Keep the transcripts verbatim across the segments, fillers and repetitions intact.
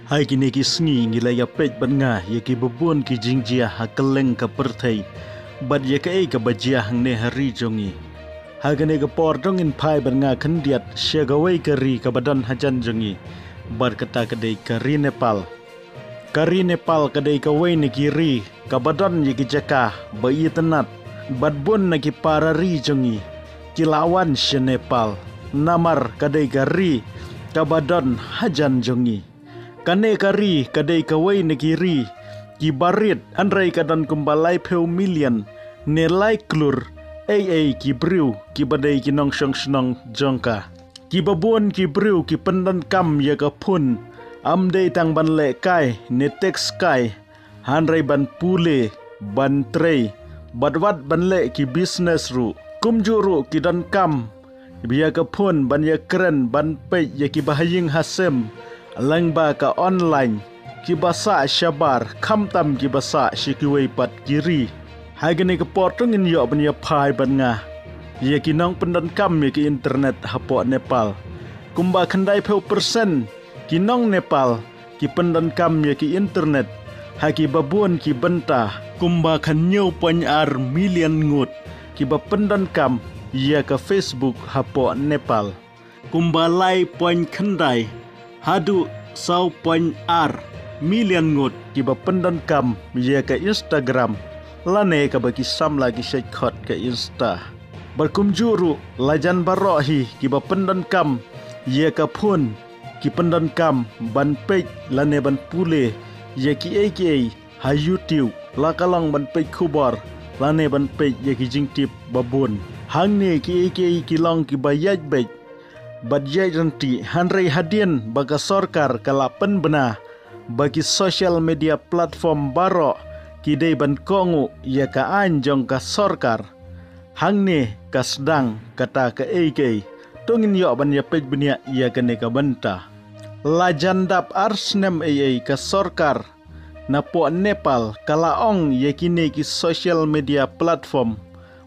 Hai kine ki sngi ngi la ïa peit bad nga ïa ki babun ki jingjia ha kylleng ka pyrthei bad ïa kaei kaba jia hangne ha ri jong ngi. Ha kane ka por to ngin phai bad nga khyndiat sha kawei ka ri kaba don hajan jong ngi bad kata ka dei ka ri Nepal. Ka ri Nepal ka dei kawei na ki ri kaba don ïa ki jaka ba itynnat bad bun na ki para ri jong ngi ki la wan sha Nepal namar ka dei ka ri kaba don hajan jong ngi. Kane ka ri ka dei kawei na ki ri kiba rit hynrei ka don kumba laiphew million ne lai klur ei ei ki briew kiba dei ki nongshong shnong jong ka. Kiba bun ki briew ki pyndonkam ïa ka phone ym dei tang ban leh kai ne text kai hynrei ban pule, ban trei bad wat ban leh ki business ruh. Kumjuh ruh ki donkam ïa ka phone ban ïa kren ban peit ïa kiba ha ïing ha sem lyngba ka online, kiba sah shabar khamtam kiba sah sha kiwei pat ki ri. Ha kane ka por to ngin ïoh ban ïa phai bad nga ïa ki nongpyndonkam ïa ki internet hapoh Nepal. Kumba khyndaiphew persen ki nong Nepal ki pyndonkam ïa ki internet ha kiba bun ki bynta. Kumba khathynñiew point ar million ngut kiba pyndonkam ïa ka Facebook hapoh Nepal. Kumba lai point khyndai haduh saw point ar million ngut kiba pyndonkam ïa ka Instagram lane kaba ki samla ki shait khot ka Insta. Bad kumjuh ruh lajan baroh hi kiba pyndonkam ïa ka phone ki pyndonkam ban peit lane ban pule ïa kiei kiei ha YouTube, la ka long ban peit khubor lane ban peit ïa ki jingtip babun. Hangne kiei kiei ki long kiba ïaid beit bad ïaid ryntih hynrei hadien ba ka sorkar ka la pynbna ba ki social media platform baroh ki dei ban kohnguh ïa ka aiñ jong ka sorkar. Hangne ka sdang kata kaei kaei. To ngin ïoh ban ïa peit bniah ïa kane ka bynta. Lajan dap ar snem ei ei ka sorkar napoh Nepal ka la ong ïa kine ki social media platform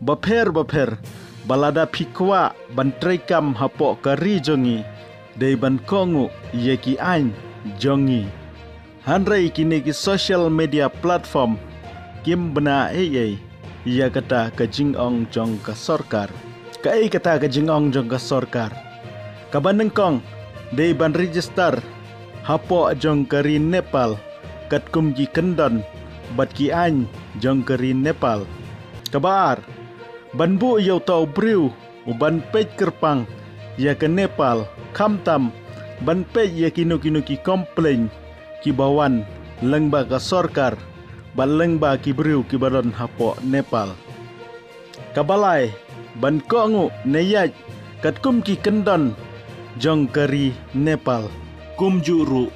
bapher bapher ba lada phi kwah ban treikam hapoh ka ri jong ngi dei ban kohnguh ïa ki aiñ jong ngi. Hynrei kine ki social media platform kim bna ei ei ïa kata ka jingong jong ka sorkar. Kaei kata ka jingong jong ka sorkar? Kaba nyngkong dei ban register hapoh jong ka ri Nepal katkum ki kyndon bad ki aiñ jong ka ri Nepal. Kaba ar, ban buh ïa uta u briew u ban peit kyrpang ïa ka Nepal, khamtam ban peit ïa kino kino ki complain kiba wan lyngba ka sorkar bad lyngba ki briew kiba don hapoh Nepal. Kaba lai, ban kohnguh ne ïaid katkum ki kyndon jong ka ri Nepal. Kumjuh ruh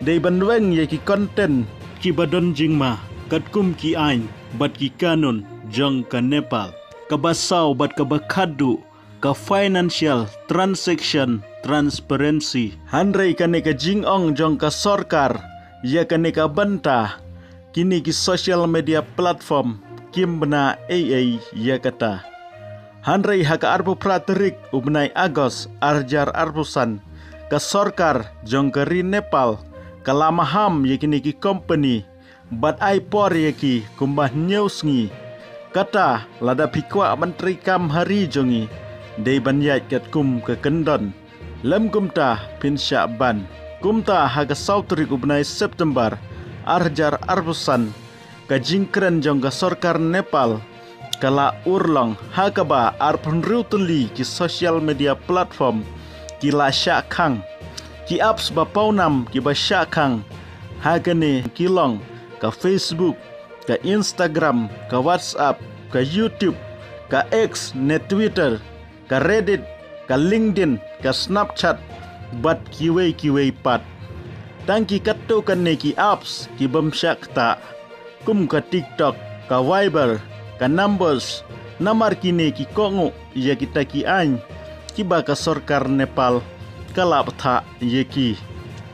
dei ban weng ïa ki content kiba don jingma katkum ki aiñ bad ki kanun jong ka Nepal. Kaba saw bad kaba khatduh, ka financial transaction transparency. Hynrei kane ka jingong jong ka sorkar ïa kane ka bynta, kine ki social media platform kim bna ei ei ïa kata. Hynrei ha ka arphew phra tarik u bnai August ar hajar arphew san, ka sorkar jong ka ri Nepal ka la maham ïa kine ki company bad ai por ïa ki kumba hynñiew sngi. Kata lada phi kwah ban treikam ha ri jong ngi, dei ban ïaid katkum ka kyndon. Lym kumta phin shah ban. Kumta ha ka saw tarik u bnai September ar hajar arphew san, ka jingkren jong ka sorkar Nepal ka la urlong ha kaba arphew hynriew tylli ki social media platform ki la shah khang. Ki apps ba pawnam kiba shah khang ha kane ki long ka Facebook, ka Instagram, ka WhatsApp, ka YouTube, ka X ne Twitter, ka Reddit, ka LinkedIn, ka Snapchat bad kiwei kiwei pat. Tang ki katto katne ki apps ki bym shah ktah, kum ka TikTok, ka Viber, ka Numbers, namar kine ki kohnguh ïa kita ki aiñ kiba ka sorkar Nepal ka la bthah ïa ki.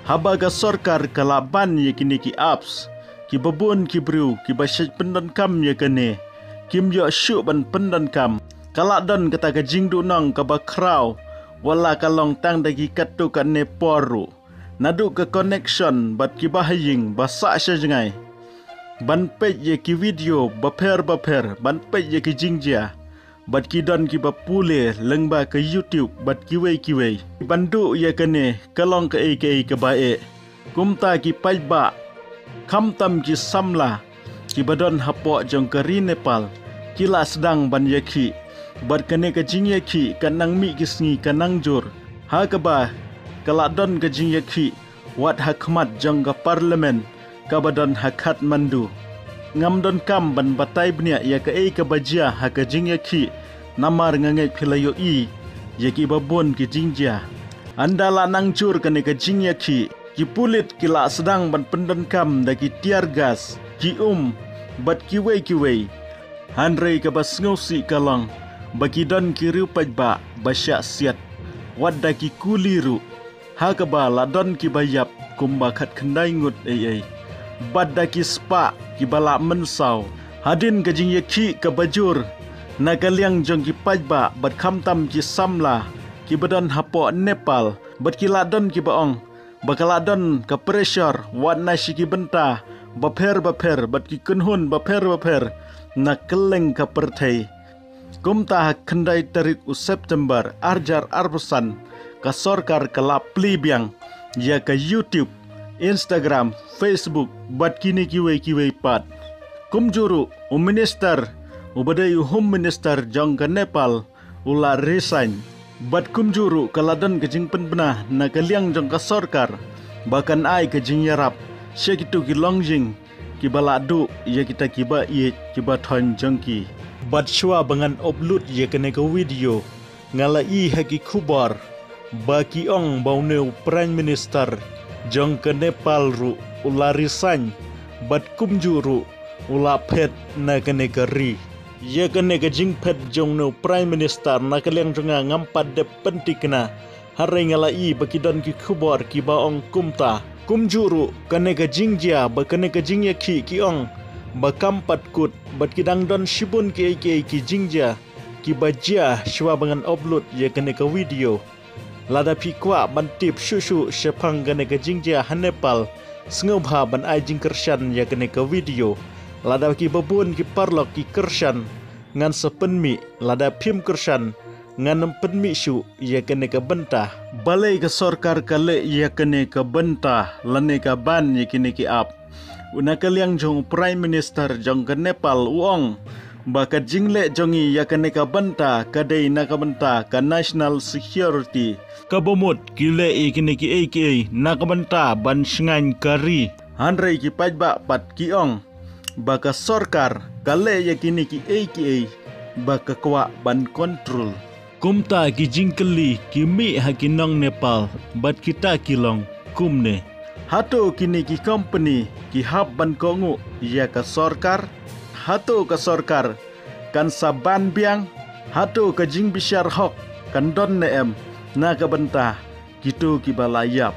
Haba ka sorkar ka la ban ïa kine ki apps, kiba bun ki briew kiba shait pyndonkam ïa kane kim ïoh shuh ban pyndonkam. Ka la don kata ka jingduhnong kaba khraw, wat la ka long tang da ki katto katne por ruh. naduh ka connection bad ki bahaïing ba sah sha jngai, ban peit ïa ki video bapher bapher, ban peit ïa ki jingjia, bad ki don kiba pule lyngba ka YouTube bad kiwei kiwei. Ban duh ïa kane ka long kaei kaei kaba eh. Kumta ki paidbah, khamtam ki samla kiba don hapoh jong ka ri Nepal, ki la sdang ban ïakhih. Bad kane ka jingïakhih ka nang mih ki sngi ka nang jur, ha kaba ka la don ka jingïakhih wat ha khmat jong ka Parliament kaba don ha Kathmandu. Ngam don kam ban batai bniah ïa kaei kaba jia ha ka jingïakhih, namar nga ngeit phi la ïohi ïa kiba bun ki jingjia. Ynda la nang jur kane ka jingïakhih, ki pulit ki la sdang ban pyndonkam da ki tear gas, ki um, bad kiwei kiwei. Hynrei kaba sngewsih ka long ba ki don ki riew paidbah ba shah siat, wat da ki kuli ruh, ha kaba la don kiba ïap kumba khatkhyndai ngut ei ei, bad da ki spah kiba la mynsaw. Hadien ka jingïakhih kaba jur na ka liang jong ki paidbah bad khamtam ki samla kiba don hapoh Nepal, bad ki la don kiba ong ba ka la don ka pressure wat na shi ki bynta bapher bapher bad ki kynhun bapher bapher na kylleng ka pyrthei. Kumta ha khyndai tarik u September arhajar arphew san, ka sorkar ka la plie biang ïa ka YouTube, Instagram, Facebook bad kine kiwei kiwei pat. Kumjuh ruh u minister, uba dei u Home Minister jong ka Nepal, u la resign. Bad kumjuh ruh ka la don ka jingpynbna na ka liang jong ka sorkar ba kan ai ka jingïarap sha kito ki longïing kiba la duh ïa kita kiba ïeit kiba thoiñ jong ki. Bad shuwa ba ngan upload ïa kane ka video, nga la ïohi ha ki khubor ba ki ong ba une u Prime Minister jong ka Nepal ruh u la resign, bad kumjuh ruh u la phet na kane ka ri. Ïa kane ka jingphet jong une u Prime Minister na ka liang jong nga ngam pat dep pynthikna, hynrei nga la ïohi ba ki don ki khubor kiba ong kumta. Kumjuh ruh kane ka jingjia bad kane ka jingïakhih ki ong ba kam pat kut, bad ki dang don shibun kiei kiei ki jingjia kiba jia shuwa ba ngan upload ïa kane ka video. Lada phi kwah ban tip shuh shuh shaphang kane ka jingjia ha Nepal, sngewbha ban ai jingkyrshan ïa kane ka video. Lada kiba bun ki paralok ki kyrshan, ngan sa pynmih. Lada phim kyrshan, ngan ym pynmih shuh ïa kane ka bynta. Balei ka sorkar ka leh ïa kane ka bynta lane ka ban ïa kine ki app? Na ka liang jong u Prime Minister jong ka Nepal u ong ba ka jingleh jong ngi ïa kane ka bynta ka dei na ka bynta ka national security. Kaba mut ki leh ïa kine kiei kiei na ka bynta ban shngaiñ ka ri. Hynrei ki paidbah pat ki ong ba ka sorkar ka leh ïa kine kiei kiei ba ka kwah ban control. Kumta ki jingkylli ki mih ha ki nong Nepal bad kita ki long kumne: Hato kine ki company ki hap ban kohnguh ïa ka sorkar? Hato ka sorkar kan sa ban biang? Hato ka jingbishar hok kan don ne em na ka bynta kito kiba la ïap?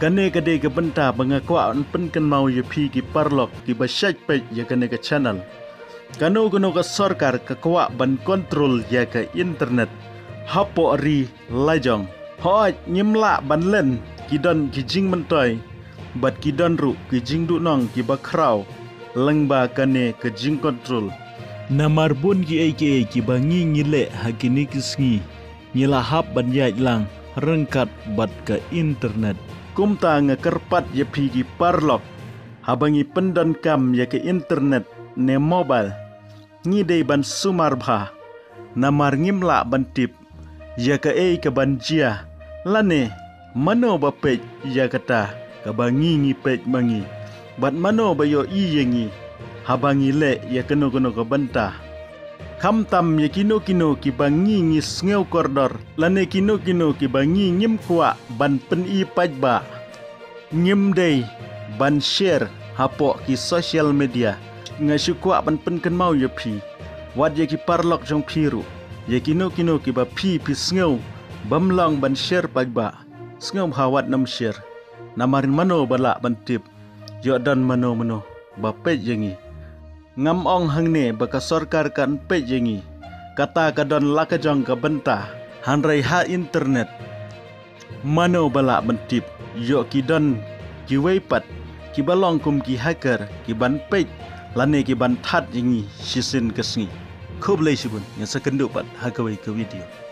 Kane ka dei ka bynta ba nga kwah ban pynkynmaw ïa phi ki paralok kiba shait peit ïa kane ka channel. Kano kano ka sorkar ka kwah ban control ïa ka internet hapoh ri lajong. Hooid, ngim lah ban len, ki don ki jingmyntoi bad ki don ruh ki jingduhnong kiba khraw lyngba kane ka jingcontrol. Namar bun kiei kiei kiba ngi ngi leh ha kine ki sngi, ngi la hap ban ïaid lang ryngkat bad ka internet. Kumta nga kyrpad ïa phi ki paralok, haba ngi pyndonkam ïa ka internet ne mobile, ngi dei ban sumar bha, namar ngim lah ban tip ïa kaei ka ban jia, lane mano ba peit ïa kata kaba ngi ngi peit ma ngi, bad mano ba ïohi ïa ngi haba ngi leh ïa kano kano ka bynta. Khamtam ïa kino kino kiba ngi ngi sngew kordor, lane kino kino kiba ngi ngim kwah ban pyni paidbah, ngim dei ban share hapoh ki social media. Nga shu kwah ban pynkynmaw ïa phi, wat ïa ki paralok jong phi ruh, ïa kino kino kiba phi phi sngew bym long ban share paidbah, sngewbha wat nym share. Namar mano ba lah ban tip, ïoh don mano mano ba peit ïa ngi. Ngam ong hangne ba ka sorkar kan peit ïa ngi, kata ka don la ka jong ka bynta. Hynrei ha internet Mano ba lah ban tip, ïoh ki don kiwei pat kiba long kum ki hacker kiban peit lane kiban thad ïa ngi shisien ka sngi. Khublei shibun, ngin sa kynduh pat ha kawei ka video.